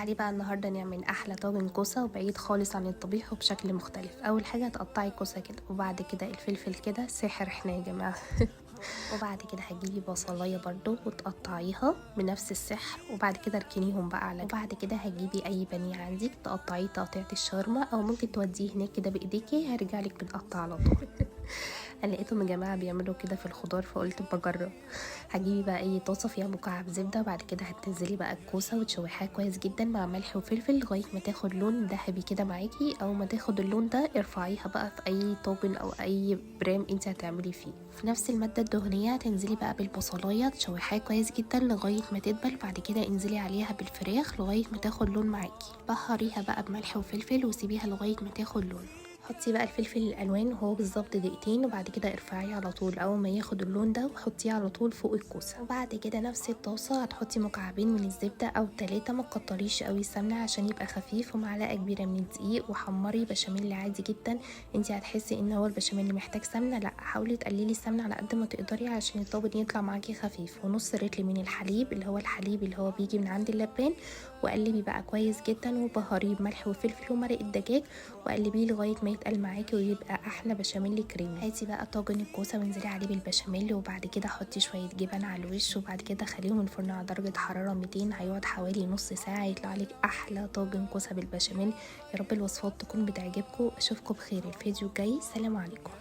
تعالي بقى النهارده نعمل احلى طاجن كوسة وبعيد خالص عن الطبيخ وبشكل مختلف. اول حاجة هتقطعي كوسة كده، وبعد كده الفلفل كده، سحر احنا يا جماعة. وبعد كده هتجيبي بصلايه برضو وتقطعيها بنفس السحر، وبعد كده اركنيهم بقى على جنب. وبعد كده هتجيبي اي بانيه عندك تقطعيه تقطيعه الشاورما، او ممكن توديه هناك كده بايديكي هرجعلك متقطع على طول. انا لقيتهم يا جماعة بيعملوا كده في الخضار فقلت بجرب. هتجيبي بقى اي طاسه فيها مكعب زبدة، وبعد كده هتنزلي بقى الكوسه وتشوحيها كويس جدا مع ملح وفلفل لغاية ما تاخد لون ذهبي كده معاكي. او ما تاخد اللون ده ارفعيها بقى في اي طاجن او اي برام انت هتعملي فيه. في نفس المادة الدهنية تنزلي بقى بالبصلايه تشوحيها كويس جدا لغاية ما تدبل. بعد كده انزلي عليها بالفراخ لغاية ما تاخد لون معاكي. بهريها بقى بملح وفلفل وسيبيها لغاية ما تاخد لون. حطي بقى الفلفل الالوان وهو بالظبط دقيقتين، وبعد كده ارفعيه على طول اول ما ياخد اللون ده وحطيه على طول فوق الكوسه. وبعد كده نفس الطاسه هتحطي مكعبين من الزبدة او 3، ما تكتريش قوي السمنة عشان يبقى خفيف، ومعلقة كبيرة من الدقيق، وحمري بشاميل عادي جدا. انتي هتحسي ان هو البشاميل محتاج سمنه، لا حاولي تقللي السمنة على قد ما تقدري عشان الطاجن يطلع معاكي خفيف. ونص رتل من الحليب اللي هو الحليب اللي هو بيجي من عند اللبان، وقلبي بقى كويس جدا وبهريه بملح وفلفل ومرق الدجاج، وقلبيه لغاية ما يتقل معاكي ويبقى احلى بشاميل كريمي. هاتي بقى طاجن الكوسه وانزلي عليه بالبشاميل، وبعد كده حطي شوية جبن على الوش، وبعد كده خليهم الفرن على درجه حرارة 200، هيقعد حوالي نص ساعة، يطلع لك احلى طاجن كوسة بالبشاميل. يا رب الوصفات تكون بتعجبكم. اشوفكم بخير الفيديو الجاي. سلام عليكم.